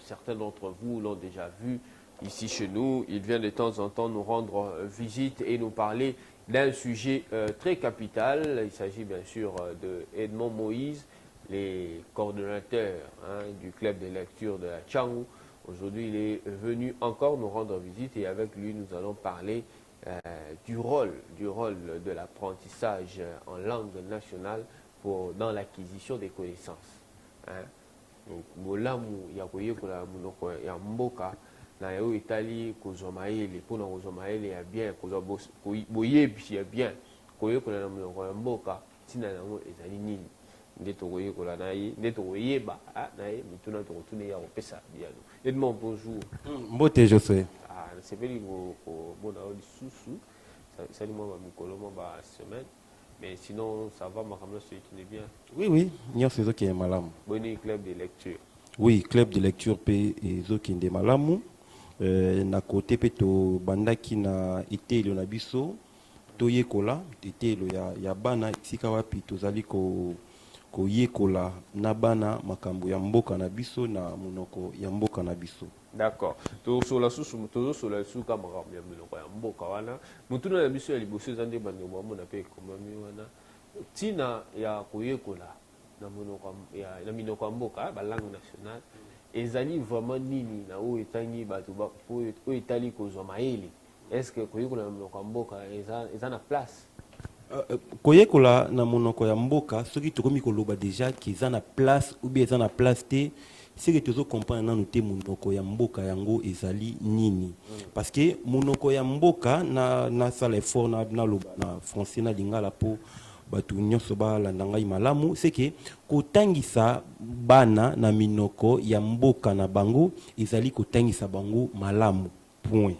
Certains d'entre vous l'ont déjà vu ici chez nous. Il vient de temps en temps nous rendre visite et nous parler d'un sujet très capital. Il s'agit bien sûr de Edmond Moïse, les coordonnateurs, hein, du club de lecture de la Tshangu. Aujourd'hui, il est venu encore nous rendre visite et avec lui, nous allons parler du rôle de l'apprentissage en langue nationale dans l'acquisition des connaissances. Hein. Donc, bolamu ya koyekola monoko ya mboka na oyo etali kozwa mayele, mpona kozwa mayele ya bien, kozwa boyebi ya bien, koyekola na monoko ya mboka, ntina yango ezali nini? Nde tokoyekola na ye, nde tokoyeba na ye mituna tokotuna ye ya kopesa biyano. Edmond, bonjour. Mbote, Josué. Ah, nasepeli komona yo lisusu. Esali mwa bamikolo, mwa basemaine, mais sinon ça va? Makambo nyonso ekende bien? Oui, nyonso ezokende malamu. Boni club de lecture? Oui, club de lecture mpe ezokende malamu. Na kote mpe tobandaki na eteyelo na biso, toyekola, eteyelo ya bana, esika wapi tozali koyekola na bana makambo ya mboka na biso na monoko ya mboka na biso. D'accord, tozosola susu, tozosola lisusu ka makambo ya monoko ya mboka wana. Motuna na biso ya liboso eza nde bandeko bamona mpe ekomami wana: ntina ya koyekola na monoko na minoko ya mboka, balangue nationale, ezali vraiment nini na oyo etangi bato, oyo etali kozwa mayele? Est ce que koyekola na monoko ya mboka eza na place? Koyekola na monoko ya mboka, soki tokomi koloba déjà ke eza na place ou bien eza na place te, c'est que tozocomprendre nanu te monoko ya mboka yango ezali nini. Parce que monoko ya mboka, na nasala effort na naloba na français na lingala mpo bato nyonso balanda ngai malamu, c'est que kotangisa bana na minoko ya mboka na bango ezali kotangisa bango malamu, point.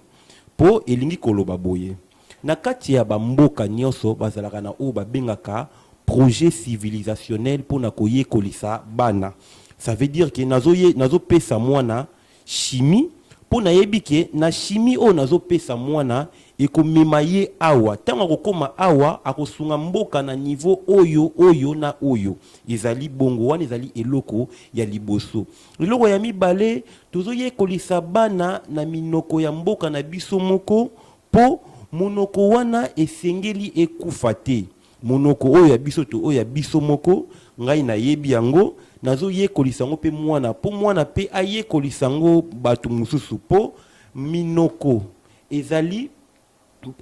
Mpo elingi koloba boye: na kati ya bamboka nyonso bazalaka na oyo babengaka projet civilisationnel mpona koyekolisa bana. Ça veut dire ke nazopesa mwana chimie mpo nayebi ke na chimie oyo nazopesa mwana ekomema ye awa, ntango akokóma awa akosunga mboka na niveau oyo, oyo na oyo. Ezali bongo. Wana ezali eloko ya liboso. Eloko ya mibale, tozoyekolisa bana na minoko ya mboka na biso moko mpo monoko wana esengeli ekufa te. Monoko oyo ya biso to oyo ya biso moko, ngai nayebi yango, nazoyekolisa yango mpe mwana, mpo mwana mpe ayekolisa yango bato mosusu, mpo minoko ezali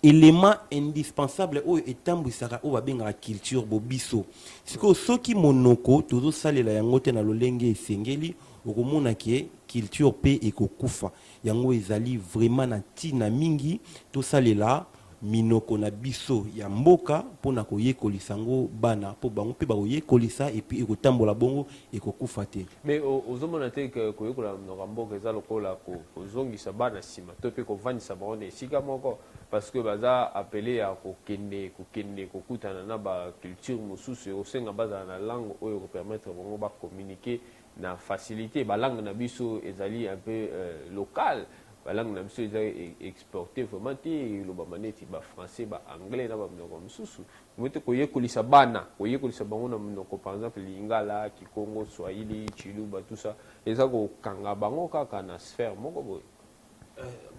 élément indispensable oyo etambwisaka oyo babengaka culture bobiso. Sikoyo soki monoko tozosalela yango te na lolenge esengeli, okomona ke culture mpe ekokufa. Yango ezali vraiment na ntina mingi tosalela minoko na biso ya mboka mpona koyekolisa yango bana, mpo bango mpe bakoyekolisa, et puis ekotambola bongo, ekokufa te. Mais ozomona te ke koyekola monoko ya mboka eza lokola kozongisa bana nsima to mpe kovandisa bango na esika moko, parce que baza appelé ya kokende kokutana na baculture mosusu, ekosenga bazala na langue oyo ekopermettre bango bacommuniquer na facilité? Balangue na biso ezali un peu local, balangue na biso eza exporté vraiment te, elobama neti bafrançais, baanglais na baminoko mosusu. Mo te koyekolisa bana, koyekolisa bango na monoko, par exemple lingala, kikongo, swahili, chiluba, tout ça, eza kokanga bango kaka na sphère moko boye?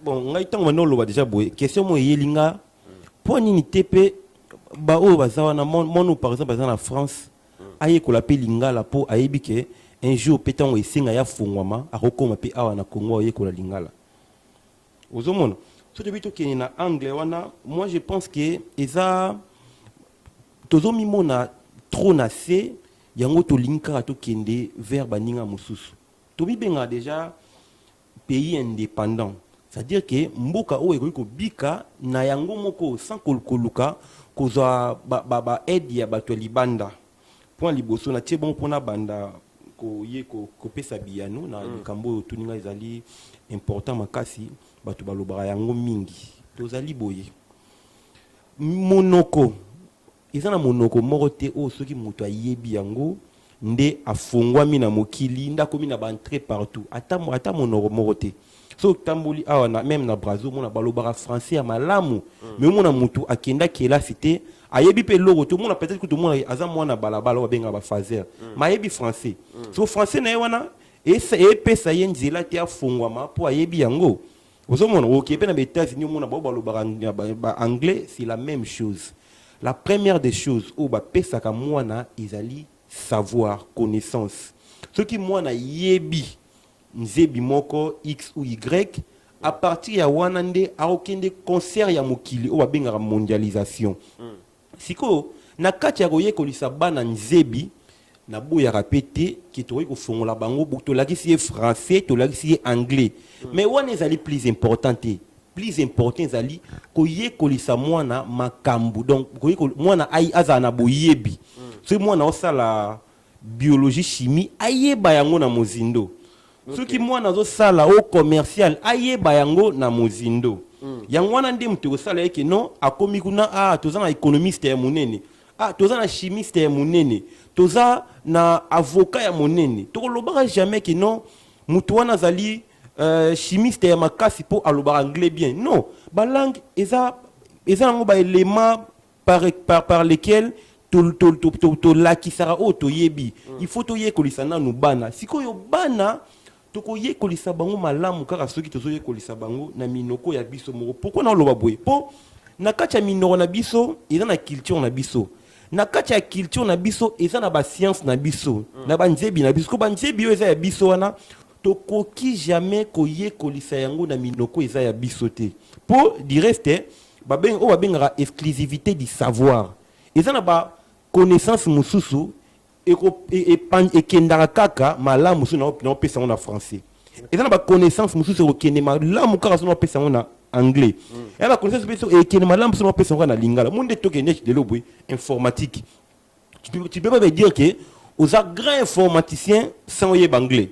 Bon, ngai ntango banda oloba déjà boye, question moko eyeli nga: mpo nini te mpe baoyo baza wana, mwana par exemple aza na France, ayekola mpe lingala, mpo ayebi ke un jour mpe ntango esenga ya fongwama, akokóma mpe awa na Congo, ayekola lingala? Ozomona, so toyebi tokende na angle wana, moi je pense que eza tozomimona trop na se yango, tolingi kaka tokende vers baninga mosusu. Tomibengaka déjà pays indépendant, c'est-à-dire que mboka oyo ekoki kobika na yango moko sans koluka kozwa ba aide ya bato ya libanda. Point liboso natie bongo mpona banda koye kopesa biyano na likambo oyo toninga, ezali important makasi, bato balobaka yango mingi. Tozali boye, monoko eza na monoko moko te oyo soki moto ayebi yango nde afongwami na mokili, nde akomi na baentrée partout. Ata monoko moko te. Soki otamboli awa na même na Brazil, omona balobaka français ya malamu, mais omona motu akenda kelasi te, ayebi mpe eloko te. Omona peut-être kutu omona aza mwana balabala oyo babengaka bafaser, mais ayebi français. So français na ye wana Epesa ye nzela te afongwama mpo ayebi yango. Ozomona, okei mpe na baÉtats-Unis, omona bao balobaka baanglais, c'est la même chose. La première des choses oyo bapesaka mwana ezali savoir, connaissance. Soki mwana yebi nzebi moko x ou y, à partir ya wana nde akokende concert ya mokili oyo babengaka mondialisation. Sikoyo, na kati ya koyekolisa bana nzebi, naboyaka mpe te ke tokoki kofongola bango. Tolakisi ye français, tolakisi ye anglais, mais wana ezali plus important te. Plus important ezali koyekolisa mwana makambo. Donc mwana azala na boyebi. Soki mwana osala biologie, chimie, ayeba yango na mozindo. Soki mwana azosala o commercial, ayeba yango na mozindo. Yango wana nde moto ekosala eke non, akomi kuna, ah, toza na économiste ya monene, ah, toza na chimiste ya monene, toza na avocat ya monene. Tokolobaka jamais ke non, moto wana azali chimiste ya makasi mpo alobaka anglais bien. Non, balangue eza yango baélément par lesquels tolakisaka oyo toyebi. Il faut toyekolisa nanu bana. Sikoyo bana, tokoyekolisa bango malamu kaka soki tozoyekolisa bango na minoko ya biso moko. Pourquoi naoloba boye? Mpo na kati ya minoko na biso eza na culture na biso, na kati ya culture na biso eza na bascience na biso, na banzebi na biso. Ko banzebi oyo eza ya biso wana, tokoki jamais koyekolisa yango na minoko eza ya biso te. Mpo du reste, oyo babengaka exclusivité du savoir, eza na baconnaissance mosusu ekendaka kaka malamu so naopesa yango na français. Eza na baconnaissance mosusu ekokende malamu kaka so naopesa yango na anglais. Eza baconnaissance mpe so ekende malamu so naopesa yango kaka na lingala. Mo nde tokende lelo boye, informatique, tu peux pas me dire que oza grand informaticien sans oyeba anglais.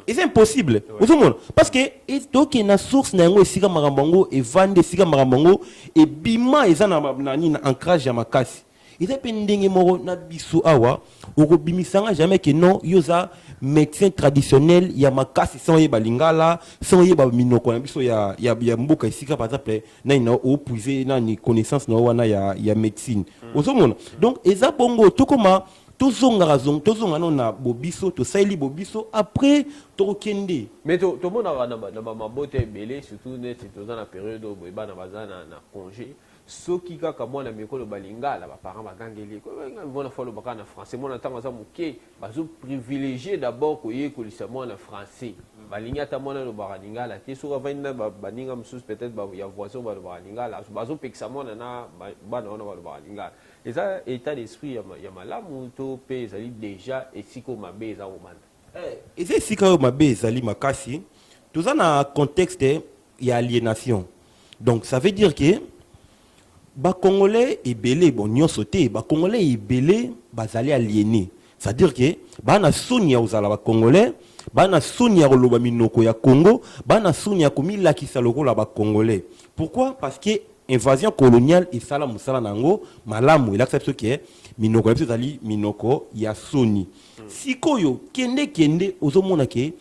Eza impossible. Ozomona, parce que tokende na source na yango, esika makambo yango evandi, esika makambo yango ebima, eza na nini, na ancrage ya makasi. Eza mpe ndenge moko na biso awa. Okobimisanga jamais ke non, yo oza médecin traditionnel ya makasi sans oyeba lingala, sans oyeba minoko na biso ya mboka esika, par exemple, nani na opuise nani connaissance na yo wana ya médecine. Ozomona, donc eza bongo. Tokoma tozongaka, tozonga nano na bobiso, tosaleli bobiso, après tokokende. Mais tomonaka na bamabota ebele, surtout neti toza na période oyo boye, bana baza na congé. Soki kaka mwana mikolo balingala, baparent bagangeli mwana, fo alobaka na français. Mwana ntango aza moke, bazoprivilégie d'abord koyekolisa mwana français. Balingi ata mwana alobaka lingala te. Soki avandi na baninga mosusu, peut-être ya voisin, balobaka lingala, bazopekisa mwana na bana wana balobaka lingala. Eza état d'esprit ya malamu to mpe ezali déjà esika oyo mabe eza kobanda? Eza esika oyo mabe ezali makasi. Toza na contexte ya aliénation. Donc ça veut dire que bacongolais ebele, bon, nyonso te, bacongolais ebele bazali aliéné. C'est-à-dire que baa na soni ya kozala bacongolais, baa na soni ya koloba minoko ya Congo, baa na soni ya komilakisa lokola bacongolais. Pourquoi? Parce que invasion coloniale esala mosala na yango malamu, elakisa biso ke minoko na biso ezali minoko ya soni. Sikoyo, kende kende, ozomona ke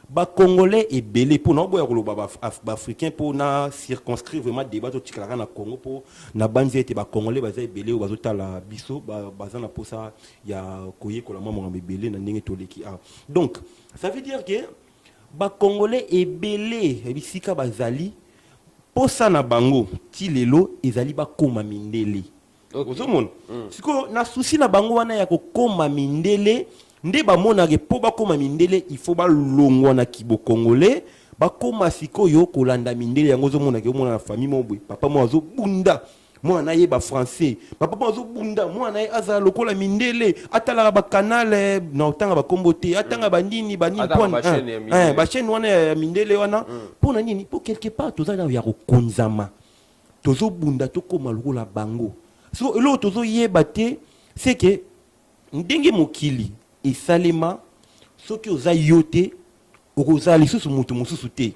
bacongolais ebele, mpo na oboya koloba baafricain, mpo na circonscrire vraiment débat, totikalaka na Congo, mpo na banzi ete bacongolais baza ebele oyo bazotala biso, baza na mposa ya koyekola mwa makambo ebele na ndenge toleki awa. Donc ça veut dire que bacongolais ebele, bisika bazali, posa na bango ti lelo ezali bakóma mindele. Ozomona, sikoyo na souci na bango wana ya kokóma mindele, nde bamonaka mpo bakóma mindele, il faut balongwa na kibokongolais, bakóma sikoyo kolanda mindele. Yango ozomonaka, omona na famille moko boye, papa moko azobunda mwana ayeba français, papa moko azobunda mwana ye azala lokola mindele, atalaka bacanal, na otanga bakombo te, atanga banini banini. Atanga bachaîne ya mindele. Bachaîne wana ya mindele wana. Mpo na nini? Mpo quelque part toza na ya kokonzama, tozobunda tokóma lokola bango. So eloko tozoyeba te, c'est que ndenge mokili esalema, soki oza yo te, okozala lisusu moto mosusu te.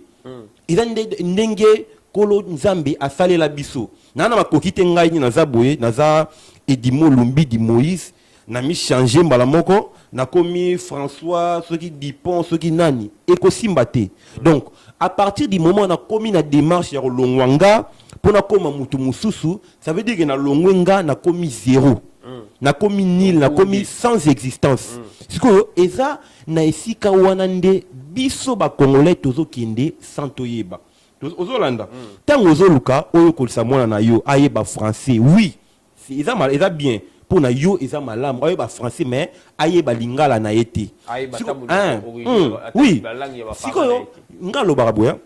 Eza ndenge Nkolo Nzambe asalela biso. Naa na makoki te, ngai nini naza boye, naza Edimo Lumbidi Moïse, na mi change mbala moko nakomi François soki Dupont soki nani, ekosimba te. Donc à partir du moment nakomi na démarche ya kolongwa nga mpo nakóma motu mosusu, ça veut dire ke nalongwe nga, nakomi zéro. Nakomi nil, nakomi sans existence. Sikoyo eza na esika wana nde biso bacongolais tozokende sans toyeba. Ozolanda ntango ozoluka oyo okolisa mwana na yo ayeba français, oui, eza, eza bien mpo na yo, eza malamu ayeba français, mais ayeba lingala na ye te. Ayeba Siko- ata monoko hein, origine, ata oui. balangue ya baparents na Sikoyo ye te. nga alobaka boya,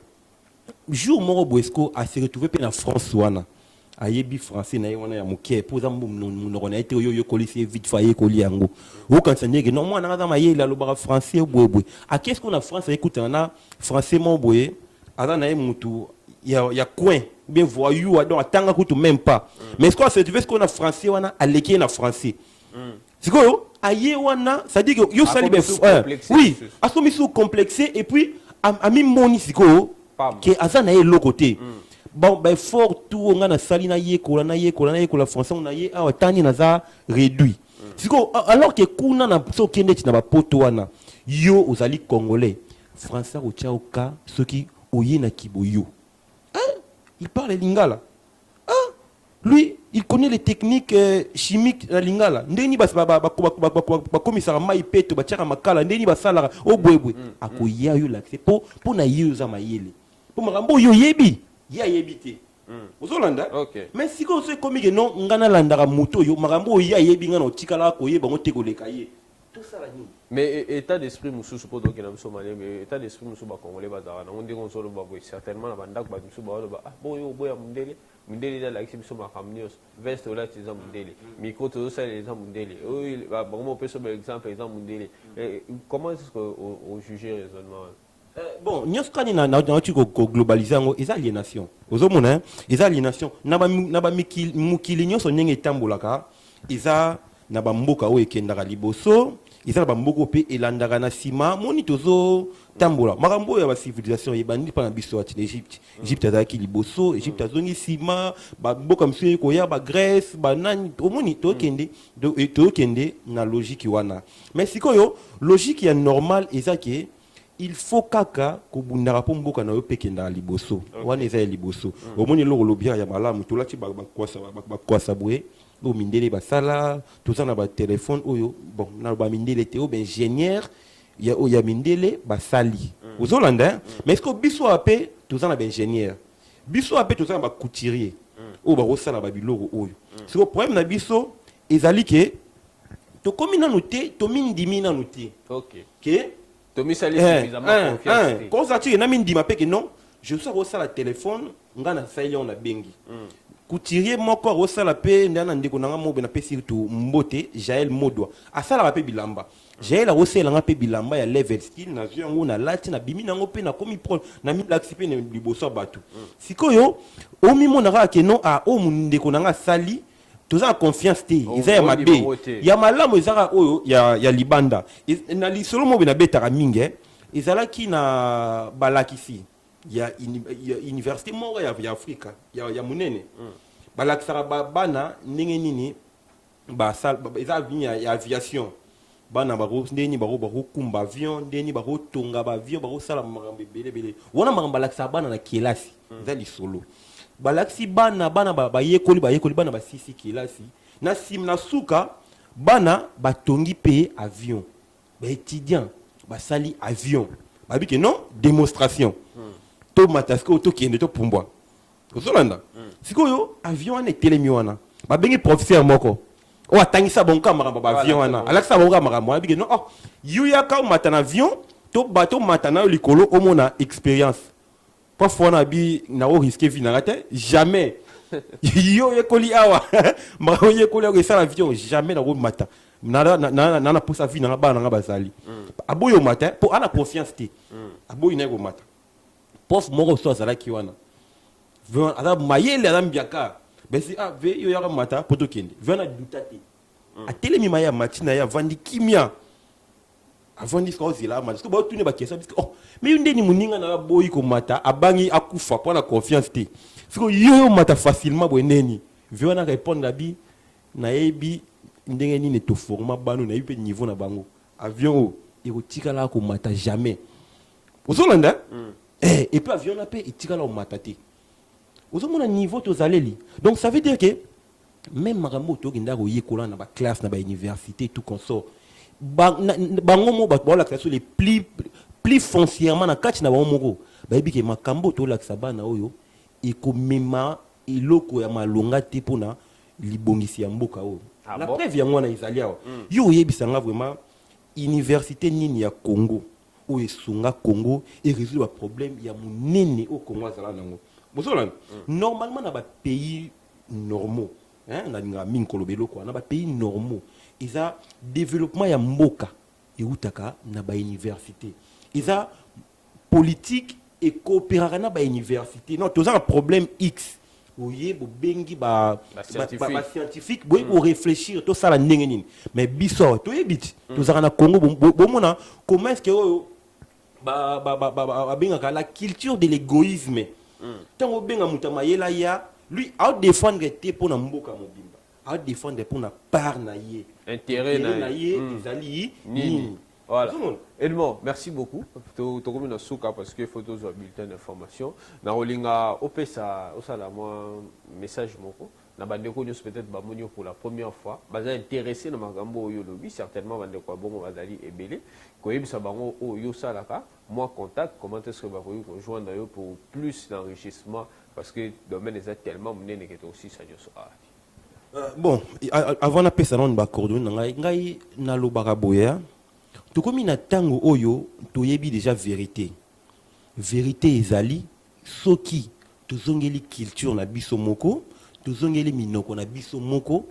jour moko boye siko ase retrouve mpe na France wana, ayebi français na ye wana ya moke, mpo eza monoko na ye te oyo oyekolisi ye vite fait, ayekoli yango. Okanisa ndenge non, mwana aza mayele, alobaka français boyeboye. Ake siko na France, ayekutana na français moko boye, aza na ye mutu ya coin ou bien voyou, donc atanga kutu même pas. Mais sikoyo ase retrouve sikoyo na français wana, aleki ye na français. Sikoyo aye wana, c'est-à-dire que yo sali Akomi sous complexé oui, lisusu. Akomi sous complexé et puis amimoni sikoyo Pam. ke aza na ye eloko te. Bon, baeffort tout oyo nga nasali, nayekola, nayekola, nayekola français na ye awa, tani naza réduit sikoyo. Alors ke kuna na so okende ti na bapoto wana, yo ozali congolais, français akotia oka soki oye na kiboyo. Hein? Il parle lingala. Ah, lui, il connaît les techniques chimiques na lingala, ndeni bakomisaka mai peto, batiaka makala, ndeni basalaka o boyeboye. Akoya yo lakise mpo na ye oza mayele, mpo makambo oyo oyebi, ye ayebi te. Ozolanda? Ok. Mais sikoyo so ekomi ke non, nga nalandaka moto oyo, makambo oyo ye ayebi, nga na otikalaka koyeba yango te koleka ye, tosala nini? Mais état d'esprit mosusu, mpo tokenda biso malembe, état d'esprit mosusu bacongolais bazalaka nango, ndenge ozoloba boye, certainement na bandako bato mosusu baoloba: "Ah, boyo oboya mondele, mondele nde alakisi biso makambo nyonso. Veste olati eza mondele, micro tozosalela eza mondele, oyo bango mopesa baexemple eza mondele." Comment est ce que ojuge raisonnement wana? Bon, nyonso kani nauti koglobalize yango, eza aliénation. Ozomona, hein? Eza aliénation na bamikili mokili nyonso ndenge etambolaka. Eza na bamboka oyo ekendaka liboso, eza na bamboka oyo mpe elandaka na nsima. Moni tozotambola, makambo oyo ya bacivilisation ebandi mpa na biso ati na Egypte. Egypte azalaki liboso, Egypte azongi nsima, bamboka mosusu ekoya, bagrèce, banani. Omoni, tokende tokende na logique wana. Mais sikoyo logique ya normal eza ke il faut kaka kobundaka mpo mboka na yo mpe ekendaka liboso. Wana eza ya liboso. Omoni eloko olobi ya malamu, tolati bakwasa boye oyo mindele basala, toza na batelefone oyo, bon, na bamindele te, oyo baingénieur ya oyo ya mindele basali. Ozolanda, hein? Mais est ce que biso awa mpe toza na baingénieur? Biso awa mpe toza na bacouturier oyo bakosala babiloko oyo. Siko problème na biso ezali ke tokomi nanu te, tomindimi nanu te ke Tomisali suffisamment confiance te. Kozala tike na mindima mpe ke non, je suis akosala telefone, nga nasaleli yango, nabengi couturier moko akosala mpe. Nde na ndeko na nga mobe, napesi tu mbote, Jael Modwa, asalaka mpe bilamba. Jael akosalelanga mpe bilamba ya level style, nazwi yango, nalati, nabimi nango mpe nakomi pro, namilakisi mpe na liboso ya bato. Sikoyo omimona kaka ke non, ah, oyo ndeko na nga asali, toza na confiance te. Eza ya ondima mabe. yango te. Ya malamu ezaka oyo ya libanda. Na lisolo moko nabetaka mingi, ezalaki na balakisi ya université moko ya Afrika ya monene. Balakisaka bana ndenge nini eza nini ya aviation, bana bako ndenge nini bakokumba avion, ndenge nini bakotonga baavion, bakosala makambo ebele ebele wana. Makambo balakisaka bana na kelasi eza lisolo. Balakisi bana, bana bayekoli, bayekoli, bana basisi kelasi. Na nsima, na suka, bana batongi mpe avion, baétudiant basali avion, babi ke non, démonstration, tomata sikoyo, tokende, topumbwa. Ozolanda? Sikoyo avion wana etelemi wana, babengi professeur moko oyo atangisa bango kaka makambo ya baavion wana, alakisa bango kaka makambo wana. Bike non, oh, yo yaka omata na avion, tomata na yo likolo, omona expérience. Prof wana abi: "Nao risque vie nanga te, jamais. Yo oyekoli awa makambo, oyekoli awa esala avion, jamais nakomata na posa vie nanga, bana nanga bazali." Aboyi omata mpo ana confiance te, aboyi naye komata. Prof moko so azalaki wana, vraiment aza mayele, aza mbiaka besi. Ah, ve yo yaka mata mpo tokende. Ve wana duta te, atelemi ma ye, amati na ye, avandi kimia, avandi sika ozela amata. Soki baotuni baquestion, biske: "Oh, mais yo ndeni moninga na yo aboyi komata, abangi akufa mpo na confiance te, sikoyo yo yo omata facilement boye ndeni?" Ve wana répondre abi: "Nayebi ndenge nini toforma bano, nayebi mpe niveau na bango. Avion oyo ekotikala komata jamais." Ozolanda? Et puis avion na mpe etikala komata te. Ozomona niveau tozaleli? Donc ça veut dire que Même makambo oyo tokenda koyekola na baclasse, na bauniversité, tout consort, bango moko bato baolakisa biso les plus foncièrement na kati na bango moko, bayebi ke makambo oyo tolakisa bana oyo ekomema eloko ya malonga te mpona libongisi ya mboka oyo. Ah La bon? preuve yango wana ezali awa. Yo oyebisanga vraiment université nini ya Congo oyo esunga Congo erésoudre baproblème ya monene oyo Congo azala nango? Bozolanda, normalement na bapays normaux, hein, nalingaka mingi koloba eloko wana, bapays normaux eza développement ya mboka eutaka na bauniversité, eza politique ekoopéraka na bauniversité. Non, toza na problème X, oye bobengi ba Ba-scientifique. Bascientifique, boye koréfléchir tosala ndenge nini. Mais biso awa toyebi ti tozalaka na Congo, bomona comment est ce que oyo babengaka la culture de l'égoïsme. Ntango obenga moto ya mayele aya, lui aodéfendre te mpo na mboka mobimba, aodéfendre mpo na part na ye. Intérêt na na ye. ye ezali nini? Nini? Voilà. Ozomona? Edmond, merci beaucoup. Tokomi na suka parce que faut tozwa bulletin d'information. Na kolinga opesa, osala mwa message moko na bandeko nyonso peut-être bamoni yo pour la première fois, baza intéressé na makambo oyo olobi. Certainement bandeko ya bongo bazali ebele. Koyebisa bango oyo osalaka, mwa contact, comment est-ce que bakoki kojoindre yo pour plus d'enrichissement, parce que domaine eza tellement monene ke tokosisa nyonso awa te. Bon, avant napesa nano bacoordonnées na ngai, ngai nalobaka boye: tokomi na ntango oyo toyebi déjà vérité. Vérité ezali soki tozongeli culture na biso moko, tozongeli minoko na biso moko,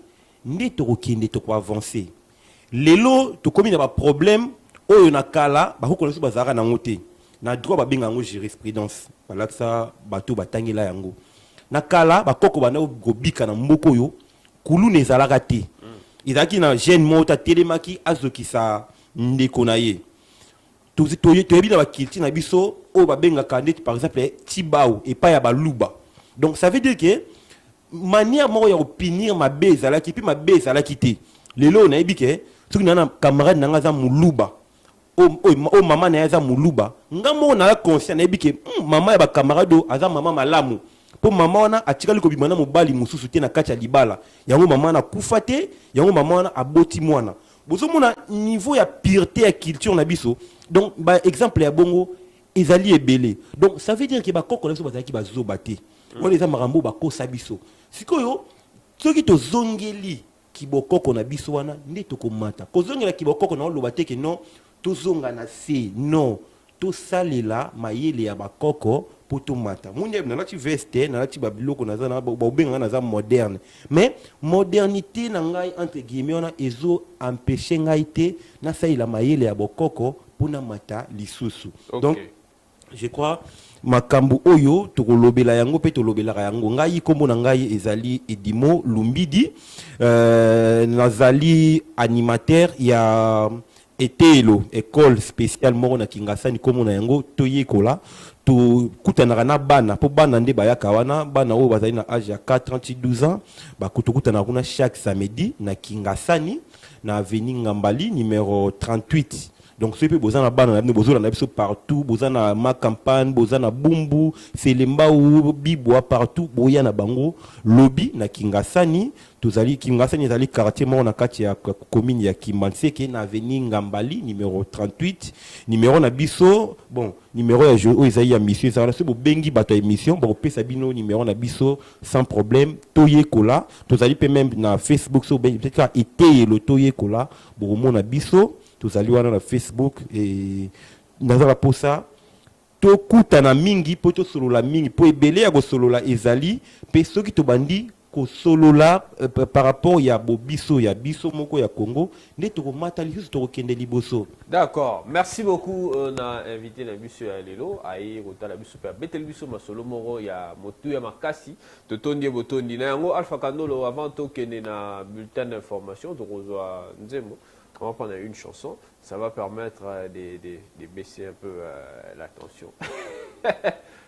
nde tokokende, tokoavance. Lelo tokomi na baproblème oyo na kala bakoko na biso bazalaka nango te. Na droit babenga yango jurisprudence, balakisa bato batangela yango. Na kala bakoko banda kobika na mboka oyo, kuluna ezalaka te. Ezalaki na jeune moko te atelemaki azokisa ndeko na ye. Toyebi na baculture na biso oyo babengaka ndeti par exemple tibau epai ya Baluba. Donc ça veut dire que manière moko ya kopunir mabe ezalaki, mpe mabe ezalaki te. Lelo oyo nayebi ke soki naa na camarade na nga aza Moluba, oyo mama na ye aza Moluba, nga moko naza conscient, nayebi ke mama ya bacamarade oyo aza mama malamu, mpo mama wana atikali kobima na mobali mosusu te na kati ya libala yango, mama wana akufa te, yango mama wana aboti mwana. Bozomona niveau ya pureté ya culture na biso. Donc baexemple ya bongo ezali ebele. Donc ça veut dire ke bakoko na biso bazalaki bazoba te. Wana eza makambo oyo bakosa biso. Sikoyo soki tozongeli kibokoko na biso wana, nde tokomata. Kozongela kibokoko na oloba te ke non, tozonga na se. Non, tosalela mayele ya bakoko mpo tomata. Moni, nalati veste, nalati babiloko, naza na babengaka naza moderne, mais modernité na ngai entre guillemets wana ezo empêche ngai te nasalela mayele ya bokoko mpo namata lisusu. Donc je crois makambo oyo tokolobela yango mpe tolobelaka yango. Ngai nkombo na ngai ezali Edimo Lumbidi, nazali animateur ya eteyelo, école spéciale moko na Kingasani, nkombo na yango Toyekola. Tokutanaka na bana mpo bana nde bayaka wana, bana oyo bazali na age ya 4 ans ti 12 ans. Tokutanaka kuna chaque samedi na Kingasani, na avenue Ngambali numéro 38. Donc soki mpe boza na bana na bino, bozolanda biso partout, boza na Ma Campagne, boza na Bumbu, Selembao, Bibwa, partout, boya na bango lobi na Kingasani. Tozali Kingasani, ezali quartier moko na kati ya commune ya Kimbanseke, na avenue Ngambali numéro 38. Numéro na biso, bon, numéro ya oyo ezali ya mission ezala, soki bobengi bato ya émission, bakopesa bino numéro na biso sans problème. Toyekola, tozali mpe même na Facebook. So obengi peut-être kaka eteyelo Toyekola, bokomona biso, tozali wana na Facebook. E naza na posa tokutana mingi mpo tosolola mingi, mpo ebele ya kosolola ezali. Mpe soki tobandi kosolola par rapport ya bobiso ya biso moko ya Congo, nde tokomata lisusu, tokokende liboso. D'accord, merci beaucoup na invité na biso ya lelo aye kotala biso mpe abeteli biso masolo moko ya motu ya makasi. Totondi ye, botondi na yango Alpha Kandolo. Avant tokende na bulletin d'information, tokozwa nzembo. On va prendre une chanson, ça va permettre de baisser un peu la tension.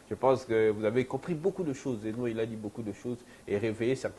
Je pense que vous avez compris beaucoup de choses. Edmond, il a dit beaucoup de choses et réveillé certaines